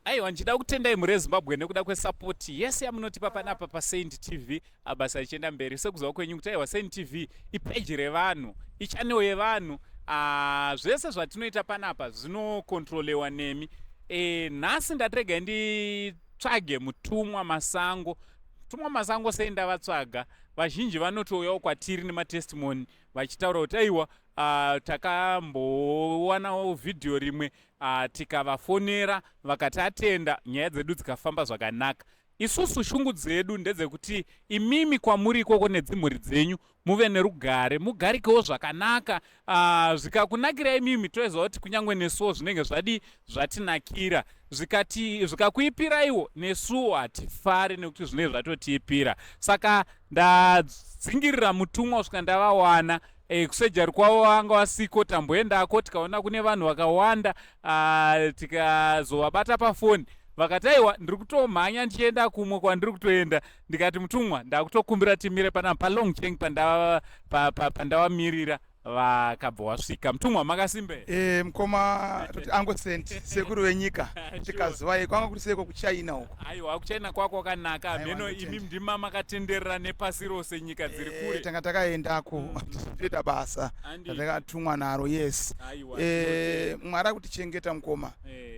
Aiwa, ndichida kutendai mhuri yeZimbabwe nekuda kwesapoti yese yamunotipa panapa paSaint TV. Basa richienda mberi sekuziva kwenyu kuti aiwa, Saint TV ipeji revanhu, ichannel yevanhu. Zvese zvatinoita panapa zvinokontrolewa nemi. Nhasi ndatiregai nditsvage Mutumwa Masango. Mutumwa Masango, sei ndavatsvaga? Vazhinji vanotouyawo kwatiri nematestimony vachitaura kuti aiwa, takambowanawo vhidhiyo rimwe, tikavafonera vakati atenda, nyaya dzedu dzikafamba zvakanaka. Isusu shungu dzedu ndedzekuti imimi kwamuri ikoko nedzimhuri dzenyu muve nerugare, mugarikewo zvakanaka. Zvikakunakira imimi, toziva kuti kunyange nesuwo zvinenge zvadi zvatinakira. Zvikati zvikakuipiraiwo, nesuwo hatifari nekuti zvinenge zvatotiipira. Saka ndadzingirira mutumwa kusvika ndavawana. Kusurgery kwavo vanga vasiko. Tamboendako tikaona kune vanhu vakawanda, tikazovabata pafoni, vakati aiwa, ndiri kutomhanya ndichienda kumwe kwandiri kutoenda. Ndikati, "Mutumwa, ndakutokumbira timire panapa paLong Cheng." Pandavamirira vakabva wasvika. Mutumwa, makasimbe? Mukoma, toti Ango Sent, sekuru venyika, tikazivai. Kwanga kuri seiko kuChina uko? Aiwa, kuChina kwako kwakanaka. Mheno imi ndima makatenderera nepasi rose, nyika dziri kure. Tanga takaendako tichitoita basa ratakatumwa naro, yes. Mwari akutichengeta, mukoma.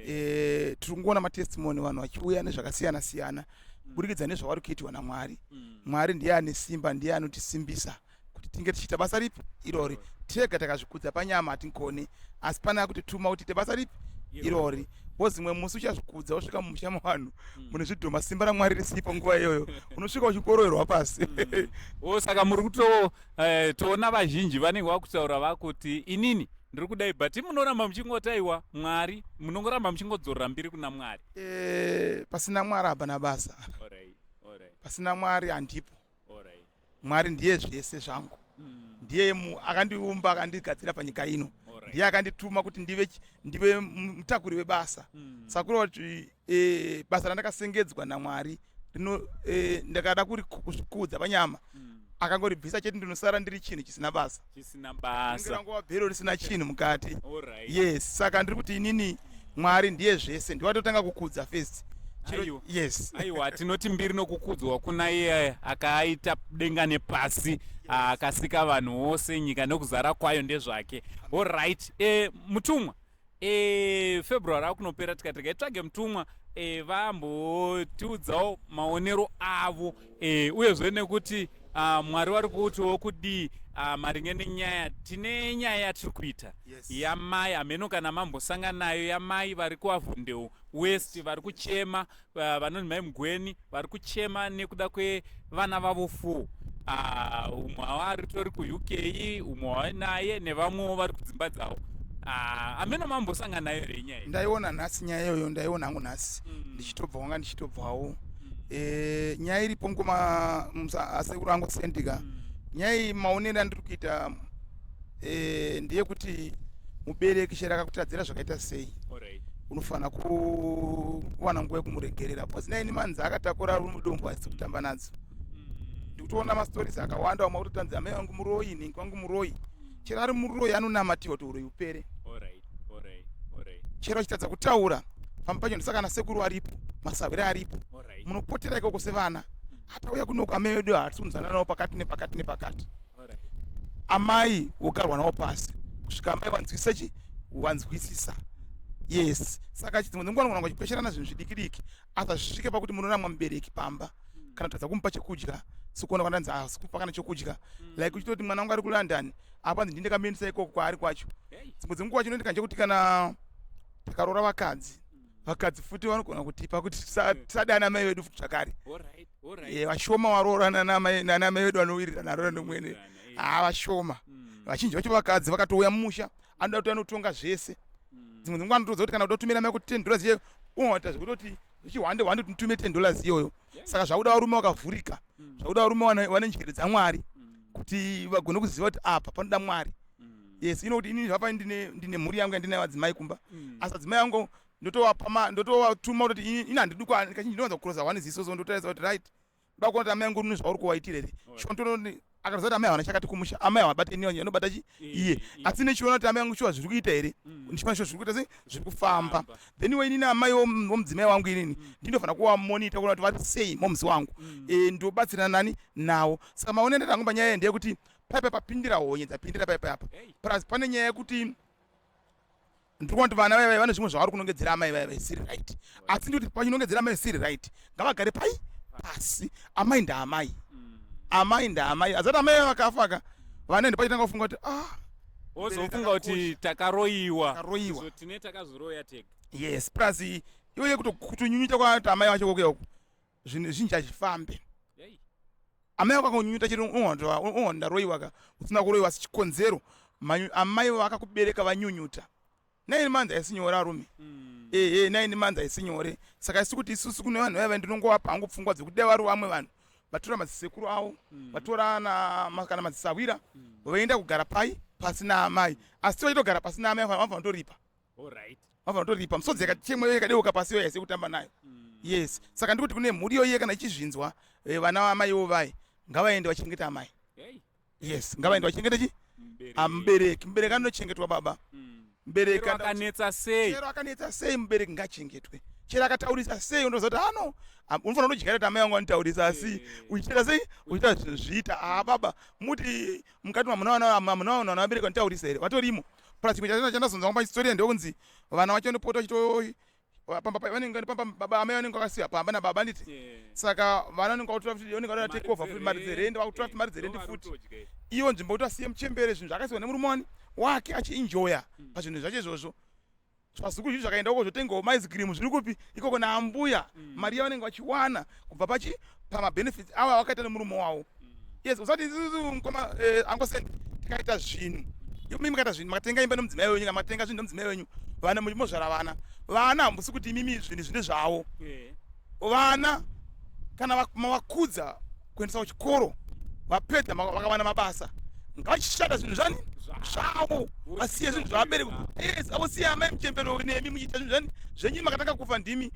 Tiri kungoona matestimony, vanhu vachiuya nezvakasiyana siyana kuburikidza nezvavari kuitiwa naMwari. Mwari ndiye ane simba, ndiye anotisimbisa kuti tinge tichiita basa ripi irori. Tega takazvikudza panyama hatingoni, asi pane akutituma kuti tiite basa ripi irori, because imwe musi uchazvikudza usvika mumusha mevanhu mune zvidhoma, simba raMwari risipo nguva iyoyo, unosvika uchikoroerwa pasi. O, saka muri kuto toona vazhinji vanenge vakutaura vakuti, "Inini ndiri kudai," but munoramba muchingoti aiwa, Mwari, munongoramba muchingodzorera mbiri kuna Mwari. Pasina Mwari hapana basa. Pasina Mwari handipo. Mwari ndiye zvese zvangu. Ndiye akandiumba, akandigadzira panyika ino. Ndiye akandituma kuti ndive mutakuri webasa. Saka kureva kuti basa randakasengedzwa naMwari rino, ndakada kuzvikudza panyama, akangoribvisa chete, ndinosara ndiri chinhu chisina basa. Chisina basa. Rangova bhero risina chinhu mukati. Yes, saka ndiri kuti inini Mwari ndiye zvese, ndiwatotanga kukudza first. Aiwa. Yes. Aiwa, tinoti mbiri nokukudzwa kuna iye akaita denga nepasi, akasika vanhu vose, nyika nokuzara kwayo ndezvake. Alright, mutumwa, February akunopera, tikati regai tsvage mutumwa, vambotiudzawo maonero avo, uyezve nekuti Mwari vari kutiwo kudii maringe nenyaya. Tine nyaya yatiri kuita yamai, hameno kana mambosangana nayo, yamai vari kuAvondale West, vari kuchema, vanonzi Mai Mugweni, vari kuchema nekuda kwevana vavo four. Umwe wavo ari tori kuUK, umwe wavo naye nevamwewo vari kudzimba dzavo. Ameno mambosangana nayo here nyaya iyi? Ndaiona nhasi nyaya iyoyo, ndaiona hangu nhasi. Ndichitobva wanga ndichitobvawo. Nyaya iripo, ngoma asekuru angu Sendika, nyaya iyi maonero andiri kuita ndeyekuti mubereki chero akakutadzira zvakaita sei, unofanira kuwana nguva yekumuregerera, because naini manzi akatakura ari mudumbu asi kutamba nadzo. Ndikutoona mastories akawanda, vamwe kutotanzi amai vangu muroyi, nhingi vangu muroyi. Chero ari muroyi anonamatiwa kuti uroyi upere. Chero achitadza kutaura pamba pacho, ndisaka na sekuru aripo, masahwira aripo, munopotera ikoko sevana. Atauya kunoko amai vedu hatisi kunzwana navo pakati nepakati nepakati. Amai wogarwa navo pasi kusvika amai wanzwisisa chi wanzwisisa. Yes, saka dzimwe dzenguva anogona kuchikwesherana zvinhu zvidiki diki, asi hazvisvike pakuti munoramwa mubereki pamba kana kutadza kumupa chekudya, sekuona kwandanzi hasi kupa kana chekudya, like uchitoti mwana wangu ari kuLondon, apanzi ndinde kamuendesa ikoko kwaari kwacho. Dzimwe dzenguva chinoitika ndechekuti kana takaroora vakadzi, vakadzi futi vanogona kutipa kuti tisadana mai vedu futi zvakare. Vashoma varoorana nana mai vedu vanowirirana, aroora nomwene. Ha, vashoma. Vazhinji vacho vakadzi vakatouya mumusha anoda kuti anotonga zvese. Dzimwe dzenguva anotoudza kuti kana uda kutumira mai kuti $10 iyeyo, unoita zvekutoti zvichihwande hwande kuti mutume $10 iyoyo. Saka zvakuda varume vakavhurika, zvakuda varume vane njere dzaMwari kuti vagone kuziva kuti apa panoda Mwari. Yes, ino kuti inini zvapa ndine mhuri yangu yandinayo, adzimai kumba, asi adzimai angu ndotowapa, ndotovatuma kutoti ini handidi kazhinji ndinowanza kukuroza one ziso, so ndotarisa kuti right, ndoda kuona kuti amai angu rune zvauri kuvaitira here. Chontonoti Akatoziva kuti amai havana chakati kumusha, amai havabate ini, anobata chi iye. Asi nechiona kuti amai vangu shuwa zviri kuita here, ndichiona shuwa zviri kuita sei, zviri kufamba. Then iwe inini amai womudzimai wangu inini ndinofanira kuvamonita kuona kuti vari sei momuzi wangu. Ndobatsirana nani nawo. Saka maonero ndangu panyaya iyi ndeyekuti paipa papindira honye dzapindira paipa apa. Plus pane nyaya yekuti ndiri kuona kuti vana vaiva vane zvimwe zvavari kunongedzera amai vaiva isiri right, asi ndikuti pachinongedzera amai isiri right, ngavagare pai pasi. Amai ndaamai, amai ndaamai. Azati amai vakafa ka, vana ndipachitanga kufunga kuti ah, wozofunga kuti takaroyiwa. Takaroyiwa. Izvo tine takazviroya tega. Yes, plus iwe kutonyunyuta kwaati amai vacho kokuya uku, zvinhu zhinji hazvifambe. Amai vakangonyunyuta chete, unonga ndaroyiwa ka, usina kuroyiwa. Asi chikonzero amai vakakubereka vanyunyuta 9 months haisi nyore, arume. Ehe, 9 months haisi nyore. Saka isi kuti isusu kune vanhu vaiva, ndinongovapa hangu pfungwa dzekuti dai vari vamwe vanhu vatora madzisekuru avo, vatora kana madzisawira, voenda kugara pai pasina amai. Asi vachitogara pasina amai, vanofanira kutoripa. Vanofanira kutoripa misodzi yakachemwa iyo, yakadeuka pasi iyo, yaisi kutamba nayo. Yes, saka ndikuti kune mhuri iyo iye kana ichizvinzwa, vana vamaiwo vai ngavaende vachengeta amai. Yes, ngavaende vachengete chi Mubereki. Mubereki, mubereki anochengetwa, baba. Mubereki Chero akanetsa sei. Chero akanetsa sei, mubereki ngachengetwe. Chero akataurisa sei, unoziva kuti ano unofanira kutodyara kuti amai vangu vanotaurisa, asi uchiita sei, uchiita zvinhu zviita. Aa baba, muti mukati mamuna vana, hamuna vanhu vana vabereki vanotaurisa here? Vatorimo. Plus chimwe chandazonzwa pahistoria ndekunzi vana vacho vanopota vachito pamba vanenge pamba baba, amai vanenge vakasiya pamba nababa, nditi? Saka vana vanenge vakutora futi, vanenge vakutora take over futi mari dzerendi, vakutora futi mari dzerendi futi. Iyo nzvimbo kuti asiye muchembere zvinhu zvakasiwa nemurume wani wake achienjoya pazvinhu zvacho izvozvo. Zvazukuru zvinhu zvakaenda uko zvotengawo maice cream zviri kupi ikoko naambuya, mari yavanenge vachiwana kubva pachi pamabenefits avo avakaita nemurume wavo. Yes, usati isusu mukoma angosendi tikaita zvinhu, imi mukaita zvinhu, makatenga imba nemudzimai wenyu, kana makatenga zvinhu nemudzimai wenyu, vana mozvara vana, vana hamusi kuti imimi zvinhu zvine zvavo. Vana kana mavakudza kuendesa kuchikoro, vapedza, vakawana mabasa, ngavachishanda zvinhu zvani zvavo, vasiye zvinhu zvavabereki. Yes, avosiya amai muchembero nemi muchiita zvinhu zvani zvenyu. Makatanga kufa ndimi,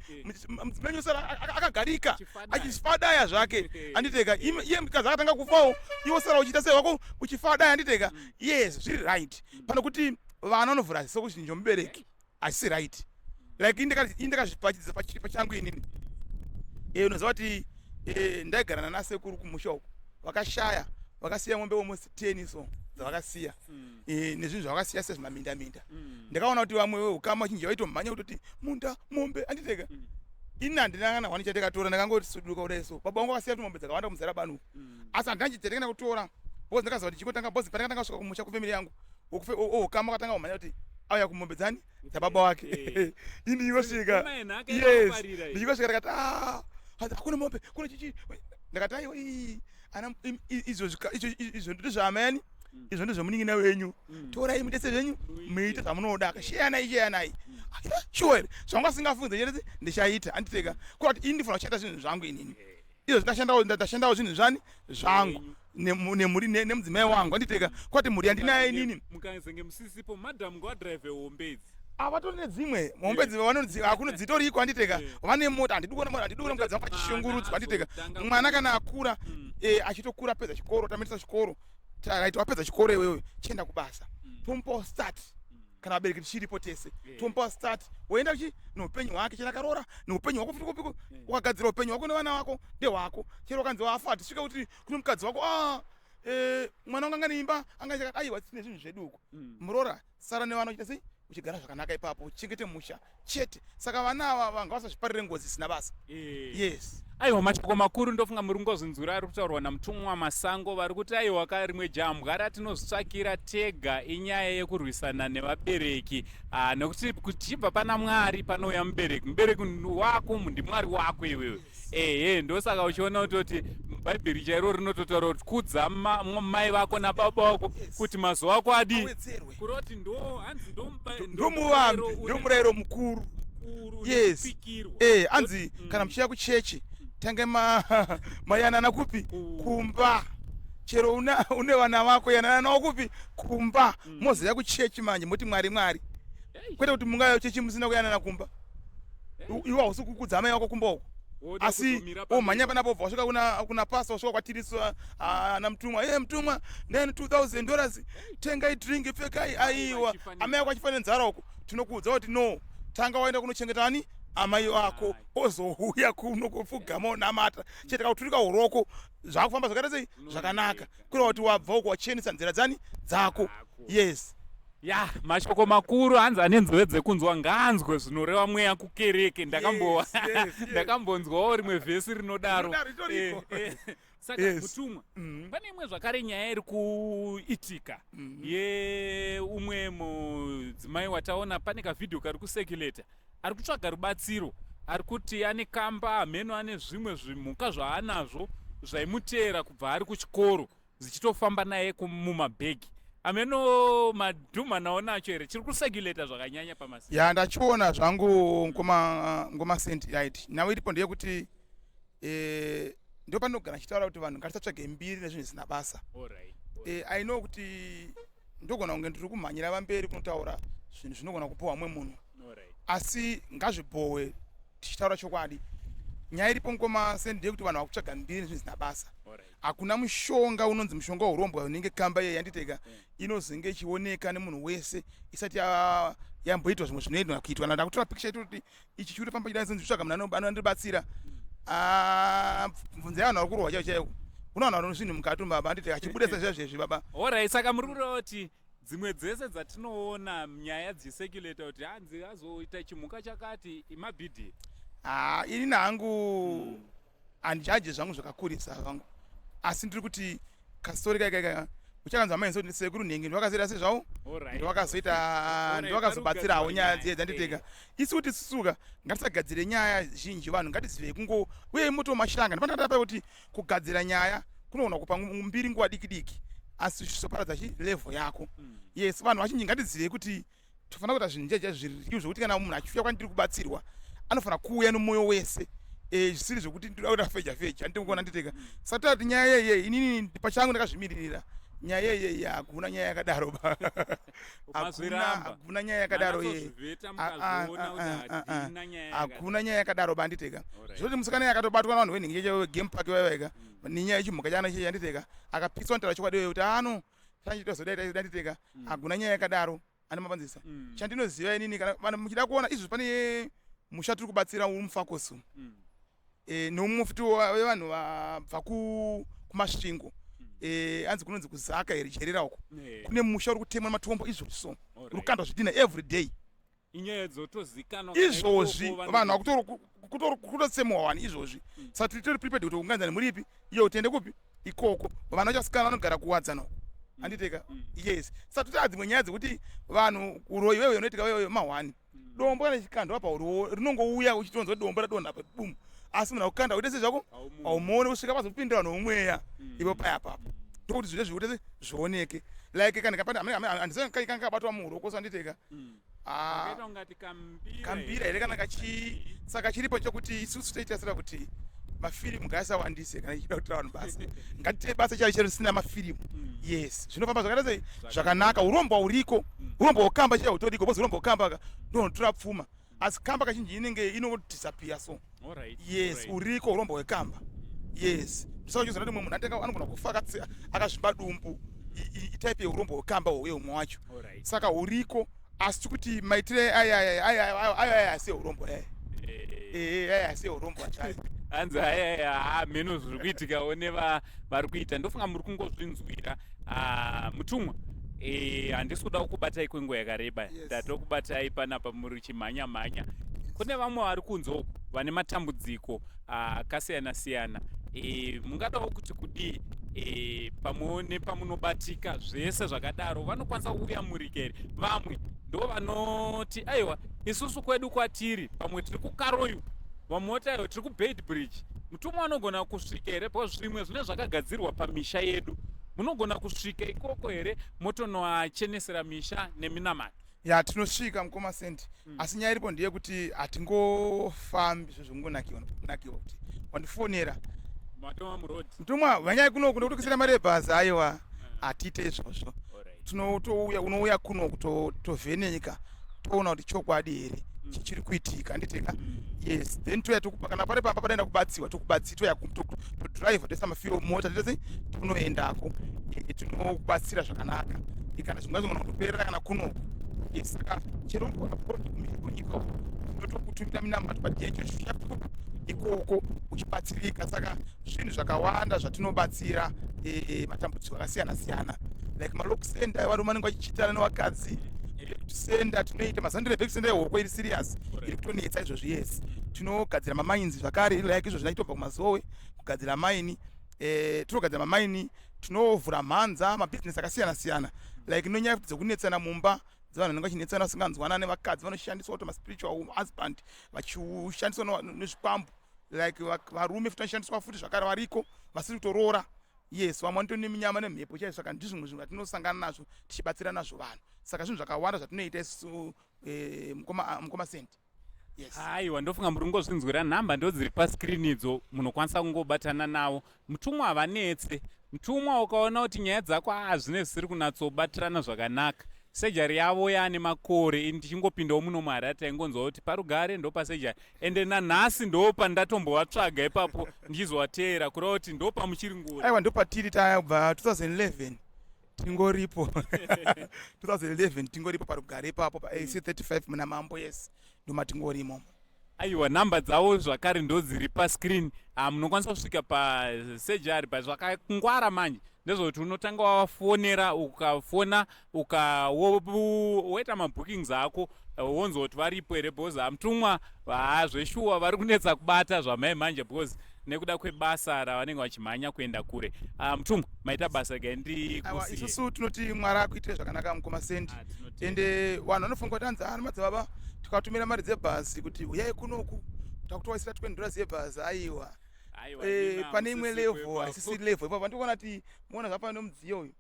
mudzimai wenyu sara akagarika achifadaya zvake, anditeka? Iye mukadzi akatanga kufawo, iwe sara uchiita sei wako uchifadaya, anditeka? Yes, zviri right. Pano kuti vana vanovhura ziso kuti chinhu chomubereki hachisi right. Like ini ndakazvipachidza pachangu inini. Unoziva kuti ndaigara nanasekuru kumusha uko, vakashaya, vakasiya mombe almost 10 so dzavakasiya, nezvinhu zvavakasiya sezvimaminda-minda. Ndakaona kuti vamwe veukama vachinji vaitomhanya kutoti munda, mombe, anditeka? Ini handina kana hwani chandakatora, ndakangoti kudai so. Baba vangu vakasiya kuti mombe dzakawanda kumuzara bani uku, asi handina chichandakenda kutora because ndakaziva kuti chingotanga because pandakatanga kusvika kumusha kufamily yangu, ukama wakatanga kumhanya kuti auya kumombe dzani, dzababa wake. Ini ndichingosvika, yes, ndichingosvika ndakati, "Ah, hakuna mombe, kuna chichi." Ndakati, "Aiwa, ii, ana izvo ndezvaamayani, izvo ndezvemunin'ina wenyu, torai mutese zvenyu, muite zvamunoda, shiyanai, shiyanai." Sure here zvanga singafunze chete ndichaita, anditeka? Kuti ini ndifanira kuchata zvinhu zvangu inini izvo ndashandawo, ndashandawo zvinhu zvani zvangu nemhuri nemudzimai wangu, anditeka? Kwati mhuri yandinayo inini. Mukazenge musisipo, madam ngovadhiraivhe hombe idzi. Avatori nedzimwe mombe, hakuna dzitoriko, anditeka? Vane mota. Handidi kuona mota, handidi kuona mukadzi wangu achishungurudzwa, anditeka? Mwana kana akura, achitokura, apedza chikoro, tamuendesa chikoro, right, wapedza chikoro iwewe, chienda kubasa, tomupawo start. Kana vabereki tichiripo tese, tomupawo start, woenda chi neupenyu hwake. Chero akaroora, neupenyu hwako futi kupiko, ukagadzira upenyu hwako nevana vako, ndehwako. Chero ukanzi wafa, hatisvike kuti kune mukadzi wako, ah, mwana wangu anga neimba anga chakati. Aiwa, tine zvinhu zvedu uko. Muroora sara nevana, uchiita sei, uchigara zvakanaka ipapo, uchengete musha chete. Saka vana ava vanga vasazviparire ngozi isina basa. Yes. Aiwa, mashoko makuru. Ndofunga muri kungozvinzwira ari kutaurwa namutumwa Masango. Vari kuti aiwa ka, rimwe jambwa ratinozvitsvakira tega inyaya yekurwisana nevabereki. Nekuti kuchibva pana Mwari panouya mubereki. Mubereki wako ndimwari wako iwewe. Ehe, ndosaka uchiona kutoti Bhaibheri chairo rinototaura kuti kudza mai vako nababa vako kuti mazuva ako adii. Awedzerwe. Kuroti ndo hanzi ndomuvambi, ndomurayiro mukuru. Yes. Kupikirwa. Anzi kana muchiya kuchechi, tange mayanana kupi? Kumba. Chero une vana vako, yanana navo kupi? Kumba. Mozoya kuchechi manje, moti Mwari, Mwari. Kwete kuti mungaya chechi musina kuyanana kumba. Iwe hausi kukudza amai vako kumba uko. Asi omhanya panapo obva wasvika kuna, kuna pasta, wasvika kwatiriso ana mutumwa, e mutumwa, ndani $2000, tengai drink, pfekai. Aiwa, amai ako achifa nenzara uko. Tinokuudza kuti no, tanga waenda kunochengeta ani amai ako, ozouya kuno kupfugama onamata chete. Kauturika uroko, zvakufamba zvakaita sei? Zvakanaka. Kureva kuti wabva uko wachenesa nzira dzani dzako. Yes. Ya, mashoko makuru. Hanzi ane nzeve dzekunzwa ngaanzwe zvinoreva mweya kukereke. Ndakambonzwawo rimwe vhesi rinodaro. Saka mutumwa, pane imwe zvakare nyaya iri kuitika yeumwe mudzimai wataona pane kavhidhiyo kari kucirculata, ari kutsvaga rubatsiro, ari kuti ane kamba, hameno ane zvimwe zvimhuka zvaanazvo zvaimuteera kubva ari kuchikoro, zvichitofamba naye mumabhegi. Ameno madhumha nawo nacho here chiri kucirculata zvakanyanya pamasi? Ya, ndachiona zvangu, ngoma ngoma sent. Right, nhau iripo ndeyekuti ndo panogara ndichitaura kuti vanhu ngatisatsvage mbiri nezvinhu zvisina basa. I know kuti ndogona kunge ndiri kumhanyira vamberi kunotaura zvinhu zvinogona kupiwa mumwe munhu, asi ngazvibhowe tichitaura chokwadi. Nyaya iripo, ngoma sent, ndeyekuti vanhu vakutsvaga mbiri nezvinhu zvisina basa. Hakuna mushonga unonzi mushonga weurombwa unenge kamba iye yanditeka inozenge ichioneka nemunhu wese isati yamboitwa zvimwe zvinoendwa kuitwa. Ndakutora picture itoti ichi chiri kutofamba chidai, nditsvaga munhu anondibatsira. Ah, bvunzai vanhu vari kurohwa chaivo chaiko. Kuna vanhu vari zvinhu mukati umu, baba, anditi achibudisa zviya zvezvi, baba. Alright, saka muri kureva kuti dzimwe dzese dzatinoona nyaya dzicirculata kuti hanzi azoita chimhuka chakati imabhidhi? Ah, ini hangu handijaji zvangu zvakakurisa zvangu, asi ndiri kuti kastori kaikaika uchakanzwa mainzi kuti sekuru nhengi ndovakazoita sei zvavo, ndovakazoita, ndovakazobatsirawo nyaya dziye dzanditeka. Isi kuti susuka ngatisagadzire nyaya zhinji. Vanhu ngatizivei kungo uye moto mashanga ndipandakatapa kuti kugadzira nyaya kunogona kupa mbiri nguva diki diki, asi zvichizoparadza chi level yako. Yes, vanhu vazhinji ngatizivei kuti tofanira kuita zvinhu chaizvo zviri zvokuti kana munhu achiuya kwandiri kubatsirwa, anofanira kuuya nomwoyo wese, zvisiri zvokuti ndoda kuita feja feja. Andikuona nditeka saka tati nyaya yeye, inini pachangu ndakazvimiririra nyaya yeye. Hakuna nyaya yakadaro ba, hakuna nyaya yakadaro ye, hakuna nyaya yakadaro ba, nditeka. Zvoti musikana yakatobatwa navanhu venhingi cheche game park vaivaika nenyaya yechimhuka chana cheche, anditeka, akapiswa nitaura chokwadi kuti ano chanchitozodai, nditeka. Hakuna nyaya yakadaro, ane mapanzisa. Chandinoziva inini, kana vanhu muchida kuona izvo, pane musha tiri kubatsira uri mufakosi nomumwe futi wevanhu vabva kuMasvingo, anzi kunonzi kuZaka here, Jerera uko. Kune musha uri kutemwa matombo izvozvi, so uri kukandwa zvidhina every day. Inyaya dzotozikanwa. Izvozvi vanhu vakutotsemuwa wani izvozvi. Saka tiri tori prepared kuti unganzani muripi iyo, tiende kupi ikoko. Vana vachasikana vanogara kuWadzana uko, anditeka. Yes, saka totaa dzimwe nyaya dzekuti vanhu uroyi wewe unoitika wewe mahwani. Dombo kana chikandwa pa rinongouya uchitonzwa dombo radonha pa bum, asi munhu akukanda uite sei zvako, haumuoni kusvika pazopindira vanhu vomweya ivo paya papo. Ndokuti zvinhu zvikuite sei zvioneke, like kana handisai kanga kabatwa muhuro anditeka. Ah, kambira here kana kachi. Saka chiripo chokuti isusu toitasira kuti mafirimu ngaasawandise. Kana ichida kuitira vanhu basa, ngatiite basa chairo chero risina mafirimu. Yes, zvinofamba zvakaita sei? Zvakanaka. Urombwa huriko, urombwa hwekamba chaiwo hutoriko, because urombwa hwekamba ka ndonotora pfuma, asi kamba kazhinji inenge inodisappear, so yes, uriko urombwa hwekamba. Yes, saka uchizoona kuti mumwe munhu anotanga anogona kufa akazvimba dumbu, itype yeurombwa hwekamba hweuye umwe wacho. Saka huriko, asi kuti maitire aya aya aya aya asi urombwa aya, aya asi urombwa chayo. Hanzi ayaya, mheno zviri kuitikawo nevari kuita. Ndofunga muri kungozvinzwira. Ah, mutumwa, handisi kuda kukubatai kwenguva yakareba. Ndatokubatai panapa muri chimhanya mhanya. Kune vamwe vari kunze uku vane matambudziko akasiyana siyana, mungadawo kuti kudii, pamwewo nepamunobatika zvese zvakadaro, vanokwanisa kuuya murika here? Vamwe ndo vanoti aiwa, isusu kwedu kwatiri pamwe tiri kuKaroyu, vamwe voti aiwa, tiri kuBeitbridge. Mutumwa anogona kusvika here? Because zvimwe zvine zvakagadzirwa pamisha yedu, munogona kusvika ikoko here motonoachenesera misha neminamato? Ya, tinosvika, mukoma Sendi. Asi nyaya iripo ndeyekuti hatingofambi zvo zvokungonakiwa nakiwa kuti wandifonera, matoma muroad. Mutumwa, vanyaya kunoku ndokuti kusina mari yebhazi. Aiwa, hatiite izvozvo. Tinotouya, unouya kuno tovheneka, toona kuti chokwadi here. Chichiri kuitika, handiteka? Yes, then toya tokupa. Kana pari pamba padaenda kubatsiwa, tokubatsi, toya todrive, toisa mafuel mota, toita tonoendako. Tinokubatsira zvakanaka. Kana zvimwe zvigona kutoperera kana kunoku. Yes, saka chero kumhiri kwenyika uko, tinotokutumira minamato pajecho ikoko uchibatsirika. Saka zvinhu zvakawanda zvatinobatsira, matambudziko akasiyana siyana, like malock sender, varume vanenge vachichitana nevakadzi. Senda tinoita mazandire back sender yehoko iri serious, iri kutonetsa izvozvi. Yes, tinogadzira mamines zvakare, like izvozvi ndaitobva kuMazowe kugadzira mine. Tinogadzira mamine, tinovhura mhanza, mabhizinesi akasiyana siyana, like nonyaya futi dzekunetsana mumba, dzevanhu vanenge vachinetsana, vasinganzwana nevakadzi, vanoshandiswa kuti maspiritual husband, vachishandiswa nezvikwambo, like varume futi vanoshandiswa futi zvakare, variko vasiri kutoroora. Yes, vamwe vanotori neminyama nemhepo chaizvo. Saka ndizvimwe zvinhu zvatinosangana nazvo tichibatsira nazvo vanhu. Saka zvinhu zvakawanda zvatinoita isusu, mukoma Send. Yes. Aiwa, ndofunga muri kungozvinzwira. Nhamba ndo dziri pascreen idzo, munokwanisa kungobatana navo. Mutumwa havanetse. Mutumwa, ukaona kuti nyaya dzako aa zvine zvisiri kunatsobatirana zvakanaka, sejari yavo yaane makore. Ini ndichingopindawo muno muHarare, taingonzwa kuti paRugare ndo pasejari, ende nanhasi ndo pandatombovatsvaga ipapo ndichizovateera, kureva kuti ndo pamuchiri ngori. Aiwa, ndopatiri. Tabva 2011 tingoripo, 2011 tingoripo paRugare ipapo, paAC 35 muna Mambo. Yes, ndomatingori imomo. Aiwa, nhamba dzavo zvakare ndo dziri pascreen. Munokwanisa kusvika pasejari, but zvakangwara manje ndezvekuti unotanga wavafonera. Ukafona, ukawoita mabookings ako, wonzwa kuti varipo here, because hamutumwa zveshuwa vari kunetsa kubata zvamai manje, because nekuda kwebasa ravanenge vachimhanya kuenda kure. Mutumwa, maita basa. Regai ndikusiye. Isusu tinoti Mwari akuitire zvakanaka, mukoma Sendi. Ah, ende vanhu vanofunga kuti anzi ana madzibaba tikatumira mari dzebhazi kuti uyai kunoku, takutowaisira $20 yebhazi. Aiwa. Pane imwe level, haisisi level ipapo. Ndikuona kuti muona zvapane mudziyo uyu.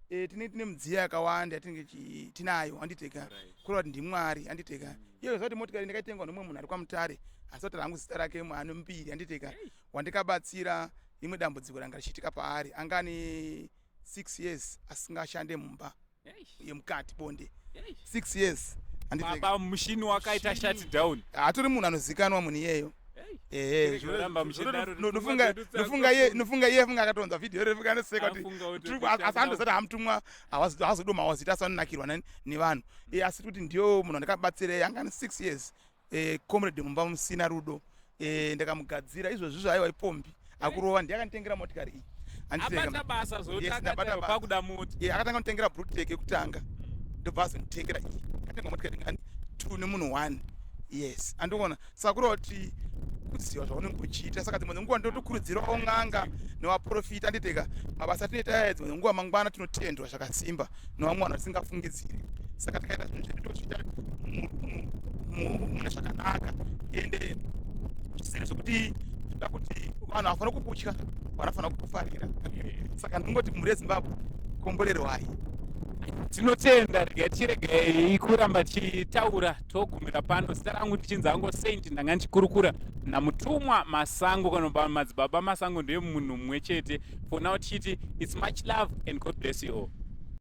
Tine midziyo yakawanda yatinenge tinayo, handiteka? Kureva kuti ndiMwari, handiteka? Iyo zva kuti motikari ndakaitengwa nomumwe munhu ari kwaMutare, asi kuti hangu zita rake ane mbiri, handiteka? Wandikabatsira rimwe dambudziko ranga richiitika paari, anga ane 6 years asingashande mumba yemukati, bonde, 6 years. Baba, mushini wakaita shut down. Hatori munhu anozikanwa munhu iyeyo. Nofunga iye funga akatonzwa vhidhiyo refunga anoseka kuti asi andozati hamutumwa haazodoma wazita, asi anonakirwa nevanhu. Asi kuti ndiyo munhu andakabatsira, anga ane 6 years, comrade, mumba musina rudo. Ndakamugadzira izvozvizvo. Aiwa, ipombi akurova. Ndiye akanditengera motikari iyi. Abata basa zopakuda mota. Akatanga kunditengera Blutec yekutanga, ndobva azonditengera iyi. Akatenga motikari ngani? Two nemunhu one. Yes, andikuona. Saka kureva kuti kuziva zvaunenge uchiita. Saka dzimwe dzenguva ndotokurudzirawo n'anga nevaprofita, anditeka? Mabasa atinoita aya, dzimwe dzenguva mangwana tinotendwa zvakasimba nevamwe vanhu vatingafungidziri. Saka tikaita zvinhu zvedu, tozviita mune zvakanaka, ende zvisiri zvekuti toda kuti vanhu havafanira kukutya, vanofanira kukufarira. Saka ndingoti mhuri yeZimbabwe, komborerwai. Tinotenda. Regai tichiregai kuramba tichitaura, togumira pano. Zita rangu ndichinzi ango Saint. Ndanga ndichikurukura naMutumwa Masango, kana Madzibaba Masango, ndiye munhu mumwe chete. For now tichiti it's much love and God bless you all.